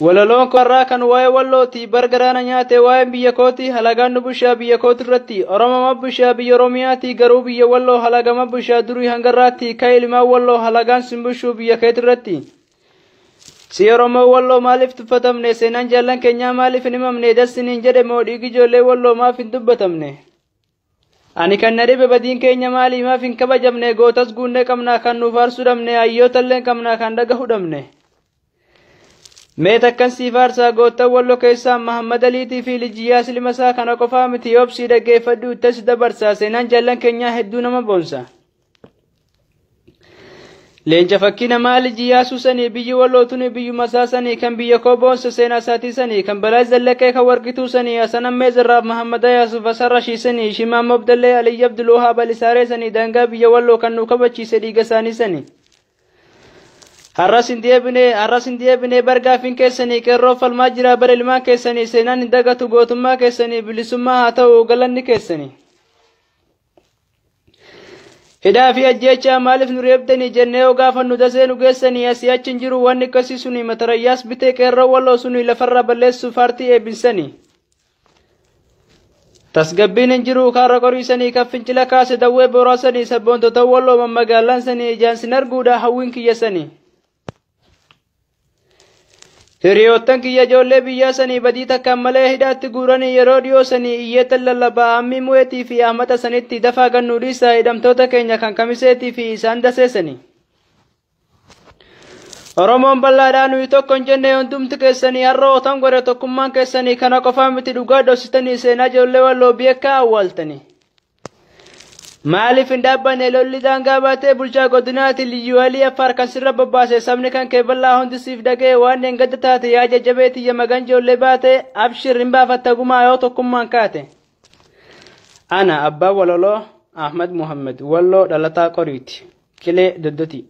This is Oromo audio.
Walaloon korraa kan waa'ee Wallooti bargaraana nyaate waa'ee biyya kooti halagaan nu bushaa biyya kooti irratti Oromoma bushaa biyya Oromiyaati garuu biyya Walloo halagama bushaa durii hangarraatti ka ilmaan Walloo halagaan sin bushuu biyya keeti irratti. Si Oromoo Walloo maaliif tuffatamne seenaan jaallan keenyaa maaliif hin himamne dassiniin jedhe moo dhiigi ijoollee Walloo maaf hin dubbatamne. Ani kan na dhibe badiin keenya maalii maaf hin kabajamne gootas guunnee qabnaa kan nuuf aarsuu dhabne hayyootallee qabnaa kan dhagahu dhabne. Mee takkan sii faarsaa goottan Walloo keessaa Mahammad Aliitii fi Lijiyyaas ilma isaa kana qofaa miti obsii dhaggeeffadhu ittas dabarsaa seenaan jaallan keenyaa hedduu nama boonsa. Leenca fakkii namaa Lijiyyaasuu sanii biyyi Walloo tuni biyyuma isaa sanii kan biyya koo boonsa seenaa isaatii sanii kan balaa zallaqee kan warqituu sanii Hasan Ammee Zirraaf Mahammad Yaasuf Hasan Rashii sanii Shimaan Mobdallee Aliyyi Abdulwahaab Alisaaree sanii daangaa biyya Walloo kan nu kabachiise dhiiga isaanii sanii. Har'as hin deebine bargaafiin keessanii qeerroo falmaa jira bara ilmaan keessanii seenaan hin dagatu gootummaa keessanii bilisummaa haa ta'u galanni keessanii. Hidhaa fi ajjeechaa maaliif nu reebdanii jennee yoo gaafannu dasee nu geessanii asii achi hin jiru wanni akkasii suni matarayyaas bitee qeerroo Walloo suni lafarraa balleessuuf aartii eebinsanii. Tasgabbiin hin jiru kaarra qoriisanii kan fincila kaase dawwee boraasanii sabboontota Walloo mammagaalaan sanii ijaan sin arguudha hawwiin kiyya sanii. Hiriyoottan kiyya ijoollee biyyaa sanii badii takkaan malee hidhaatti guuranii yeroo dhiyoo sanii iyyeetan lallabaa ammii mu'eetii fi ahmata sanitti dafaa gannuu dhiisaa hidhamtoota keenya kan kamiseetii fi isaan daseessanii. Oromoon bal'aadhaa nuyi tokko hin jenne hundumti keessanii har'a ootan godhe tokkummaan keessanii kana qofaa miti dhugaa dhoksitanii seenaa ijoollee Walloo beekaa awwaaltanii. Maaliif hin dhaabbanne lolli daangaa baatee bulchaa godinaati liyyuu alii Affaar kan sirra bobbaase sabni kan kee bal'aa hundi siif dhaga'e waan dheengadda taate yaa jajjabee tiyya magan ijoollee baate abshir hin baafatta gumaa yoo tokkummaan kaate. Ana abbaa walaloo Ahmad Muhammad Walloo dhalataa qoriiti. Qilee Doddotii.